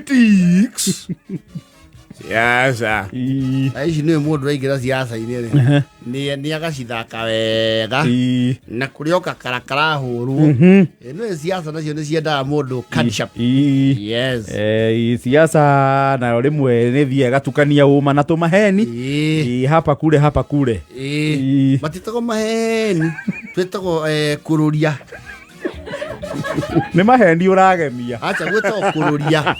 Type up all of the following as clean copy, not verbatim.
Politics. Siasa. Ii. Na ici nĩ mũndũ aingĩra siasa-inĩ rĩ nĩ agacithaka wega Ii. na kũrĩa oka karakarahũrwo. Ĩno siasa nacio nĩ ciendaga mũndũ catch up. Ii. Yes. Eh, siasa nayo rĩmwe nĩ thiaga ĩgatukania ũma na tũmaheni. Ĩĩ. Ii, hapa kule hapa kule. Ĩĩ. Ii. Matitagwo maheni, twĩtagwo kũrũria. Nĩ maheni ũragemia. Acha, gwĩtagwo kũrũria.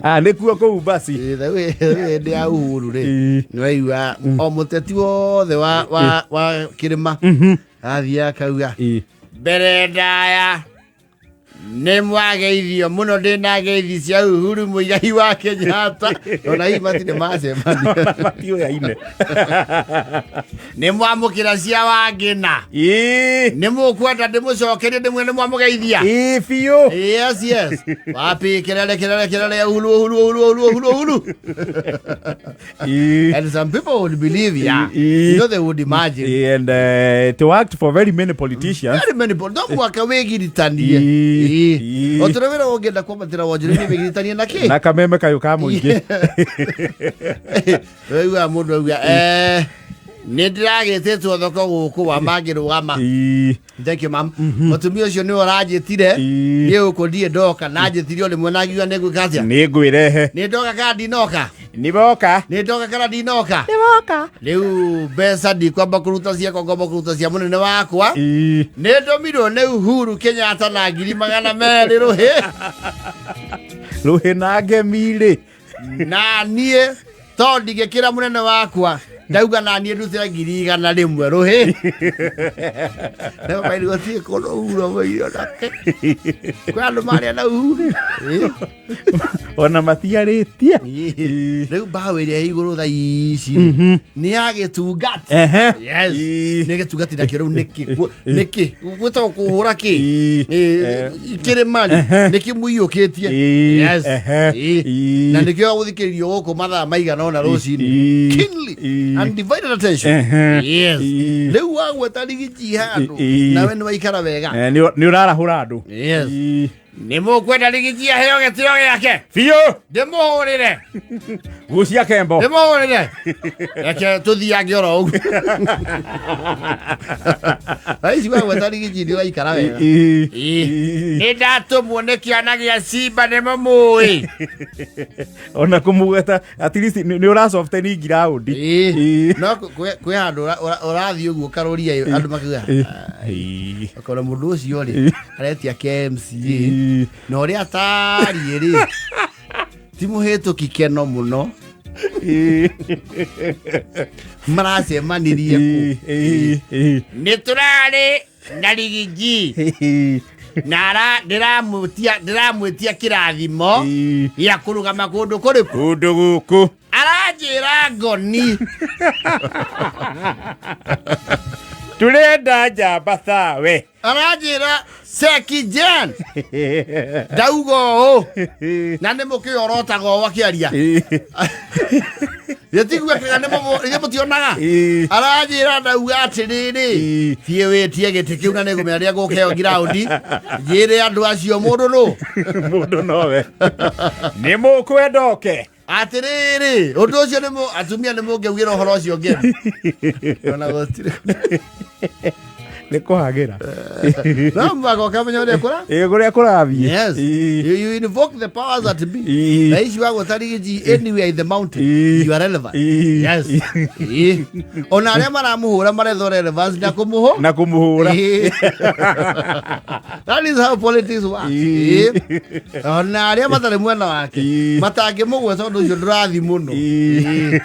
Ah, nĩkuo kũu basi. Ĩĩ, ta rĩu hĩndĩ ya Uhuru rĩ, Ĩĩ. nĩwaigua o mũteti wothe wa kĩrĩma athiĩ akauga, Ii. mbere ndaya nĩ mwageithio mũno, ndĩna ngeithi cia Uhuru Mũigai wa Kenyatta. Ona hihi matirĩ macemania. Matiũyaine. Nĩ mwamũkĩra cia Wangĩna? Ii. Nĩ mũkwenda ndĩmũcokerie ndĩmwe nĩ mwamũgeithia? Ii, biũ. Yes, wapi kelele kelele kelele ya Uhuru, Uhuru, Uhuru, Uhuru, Uhuru, Uhuru. Ii. And some people would believe, yeah. Ii. You know, they would imagine. Ii, and it worked for very many politicians. Very many people. No mwaka wĩgiritanie. Ii. Ii. Ii. O tũrĩ wĩra ũngĩenda kwambatĩra wonjoria wĩgiritanie na kĩ? Na kameme kayũ ka mũingĩ. Waigua mũndũ auga, nĩ ndĩragĩtĩtwo thoko gũkũ wa mangĩrũgama. Ii. Thank you, ma'am. Mũtumia ũcio nĩwe ũranjĩtire. Ii. Niĩ gũkũ ndirĩ ndoka na njĩtire o rĩmwe na ngiuga nĩ ngwĩka atĩa. Nĩ ngwĩrehe. Nĩ ndoka kana ndinoka? Nĩwoka. Nĩ ndoka kana ndinoka? Nĩwoka. Rĩu mbeca ndikwamba kũruta ciakwa, ngwamba kũruta cia mũnene wakwa. Ii. Nĩ ndũmirwo nĩ Uhuru Kenyatta na 200,000 rũhĩ. Rũhĩ na ngemi-rĩ. Na niĩ to ndingĩkĩra mũnene wakwa, ndauga na niĩ ndutĩre 100,000 rũhĩ. Rĩu mairĩ gũtirĩ kũndũ Uhuru aumĩire onake. Kwĩ andũ marĩa na Uhuru. Ĩ. Ona matiarĩtie. Ĩ. Rĩu mbaũ ĩrĩa ĩ igũrũ thaa ici nĩ ya gĩtungati. Ehe. Yes. Ii. Nĩ gĩtungati nakĩo rĩu nĩkĩ? Nĩkĩ gwĩtagwo kũhũra kĩ? Ii. Ĩ, kĩrĩmani nĩkĩ mũiyũkĩtie? Ii. Yes. Ehe. Ĩ. Ii. Na nĩkĩo gũthikĩrĩrio gũkũ mathaa maigana ũna rũcinĩ. Ii. Keenly Ii. undivided attention. Ehe. Yes. Ii. Rĩu wagweta rigiji handũ Ii. nawe nĩ waikara wega. Eh, nĩ ũrarahũra andũ. Yes. Ii. Nĩ mũkwenda rigiji aheo gĩtĩo gĩake? Biũ. Ndĩmũhũrĩre? Gucia kembo. Ndĩmũhũrĩre? Reke tũthiange oro ũguo. Thaa ici wagweta rigiji nĩ ũraikara wega. Ii. Ii. Ii. Nĩ ndatũmwo nĩ kĩana gĩa Simba nĩmo mũĩ. Ona kũmũgweta at least nĩ ũra soften ground. Ĩĩ. No kwĩ handũ ũrathiĩ ũguo karũria andũ makiuga, Ii. Ii. ũkona mũndũ ũcio rĩ aretia KMCA Ii. na ũrĩa atariĩ rĩ ti mũhĩtũki keno mũno. Ii. Maracemanirie kũ? Ii. Ii. Ii. Nĩ tũrarĩ na rigiji Ii. na ndĩramwĩtia kĩrathimo Ii. gĩa kũrũgama kũndũ kũrĩkũ? Kũndũ gũkũ. Aranjĩra ngoni. Tũrenda njamba tawe. Aranjĩra Seki Jen ndauga ũũ na nĩ mũkĩorotaga ũũ akĩaria gĩtiguĩkaga nĩ mũtionaga. Ii. Aranjĩra ndauga atĩrĩrĩ, Ii. thiĩ wĩtie gĩtĩ kĩu na nĩngũmenya rĩrĩa ngũkĩheo ngiraũndi njĩre andũ acio mũndũ nũ. Mũndũ nowe nĩ mũkwenda oke. Atĩrĩrĩ, ũndũ ũcio nĩ atumia nĩ mũngĩaugĩra ũhoro ũcio ngeni ona gũtirĩ. Nĩ kũhagĩra. No mũhaka ũkamenya ũrĩa kũra. Ĩ, kũrĩa kũrathiĩ. Yes. Ii. You invoke the powers that be. Ii. Na ici wagweta rigiji anywhere in the mountain, Ii. you are relevant. Ii. Yes. Ii. Ona arĩa maramũhũra marethwo relevance na kũmũhũ. Na kũmũhũra. Ii. That is how politics works. Ii. Ii. Ona arĩa matarĩ mwena wake Ii. matangĩmũgweta ũndũ ũcio ndũrathiĩ mũno. Ii. Ii.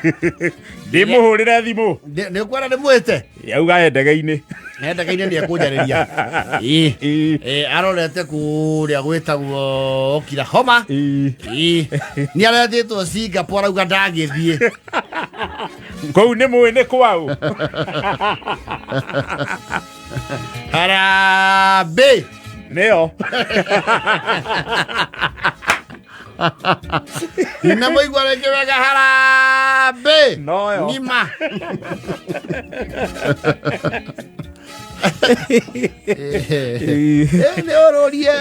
Ndĩmũhũrĩre thimũ. Nĩ ũkwenda ndĩmwĩte? Yauga e ndege-inĩ. Ndege-inĩ nĩ ekũnjarĩria. Ii. Ii. Arorete kũrĩa gwĩtagwo Oklahoma. Ii. Ii. Nĩ aretĩtwo Singapore arauga ndangĩthiĩ. Kũu nĩ mũĩ nĩ kwaũ. Harambee. Nĩyo. Na mũigua rĩngĩ wega harambee. Noyo. Ng'ima. Nĩ ũrũrie.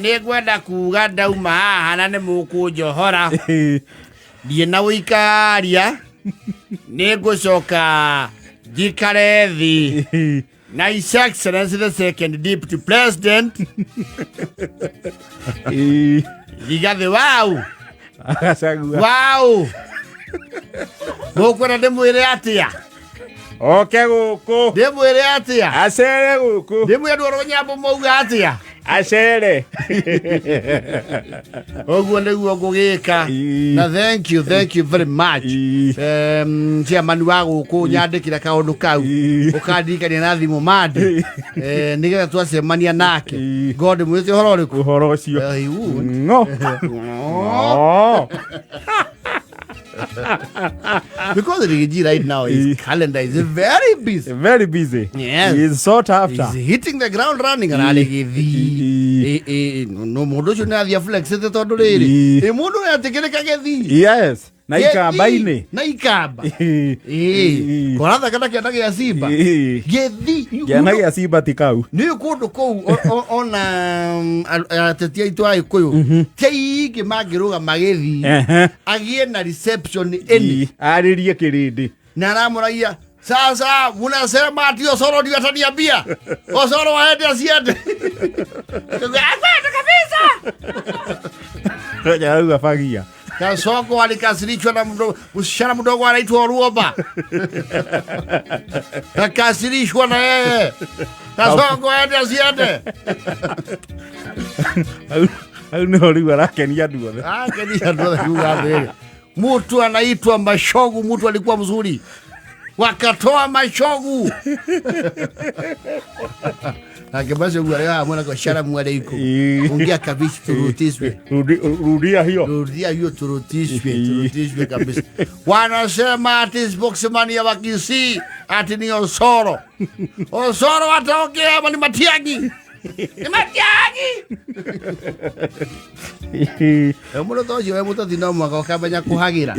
Nĩ ngwenda kuga ndauma haha na nĩ mũkũnjohora ndiĩ na ũikaria, nĩ ngũcoka njikare thĩ na His Excellency the second deputy president Rigathĩ wau. Gachagua. Wau mũkwenda ndĩmwĩre atĩa? Oke gũkũ. Ndĩmwĩre atĩa? Acere gũkũ. Ndĩmwĩre andũ a Rũnyambo mauga atĩa? Acere. Ũguo nĩguo ngũgĩka. Na thank you, thank you very much. Chairman wa gũkũ nyandĩkĩra kaũndũ kau ũkandirikania na thimũ mande. Nĩgetha twacemania nake God mwĩte ũhoro ũrĩkũ. Ũhoro ũcio. He would. Ng'o. Ng'o. Because the Rigiji right now, his calendar is very busy. Very busy. Yes. He is sought after. He's hitting the ground running. Ararĩgĩthii no mũndũ ũcio nĩ athiĩ flexĩte tondũ rĩrĩ ĩ mũndũ nĩ atĩkĩrĩka gĩthii. Yes. Na ikamba-inĩ. Na ikamba ĩ koratha kana kĩanda gĩa simba gĩthii. Kĩana gĩa simba ti kau. Nĩ kũndũ kũu ona ateti aitũ a Gĩkũyũ ti aingĩ mangĩrũgama gĩthii agĩe na reception ĩni. Arĩrie kĩrĩndĩ. Na aramũragia, sasa munasema ati Osoro ndio ataniambia Osoro aende asiende? Asante kabisa. Arauga fagia. Kasongo alikasirishwa na msichana mdogo anaitwa Ruoba. Akasirishwa na yeye. Kasongo aende asiende? Hau nĩho rĩu arakenia andũ othe. Akenia andũ othe kuga atĩrĩrĩ, mtu anaitwa Mashogu, mtu alikuwa mzuri, wakatoa Mashogu nake Mashogu arĩa hamwe na sharamu aleikum, ongea kabisa turutishwe. Rudia hiyo. Rudia hiyo turutishwe, turutishwe kabisa. Wanasema ati spokesman ya Wakisii ati ni Osoro. Osoro ataongea ama ni Matiang'i? Ni Matiang'i. Mũndũ ta ũcio we mũteti no mũhaka ũkamenya kũhagĩra.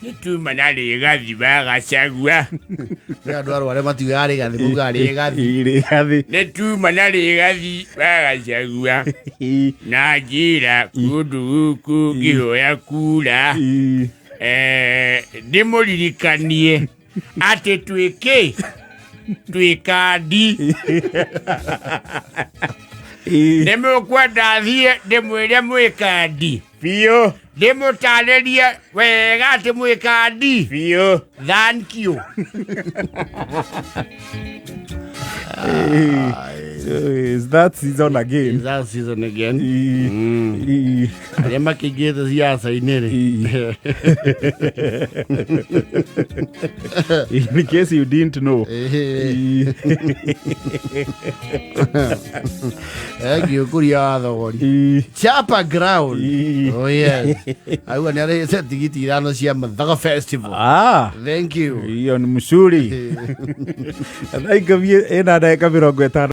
Nĩtuma na Rĩgathi wa Gachagua. Nĩ andũ arware matiugaga Rĩgathi, maugaga Rĩgathi. Rĩgathi. Nĩtuma na Rĩgathi wa Gachagua na njĩra kũndũ gũkũ ngĩhoya kura, ndĩmũririkanie atĩ twĩkĩ twĩ kandi. Nĩmũkwenda thiĩ ndĩmwĩre mwĩ kandi? Biũ. Ndĩmũtarĩrie wega atĩ mwĩ kandi? Biũ. Thank you. Is that season again? Is that season again? Arĩa makĩingĩrĩte ciaca-inĩ rĩ. In case you didn't know. Ngĩũkũria wa thogori. Chapa ground. Oh yes. Auga nĩ arĩhĩte tigiti 5 cia Mathaga Festival. Thank you. Hiyo ni mzuri. Thaa 10 ĩna ndagĩka 50.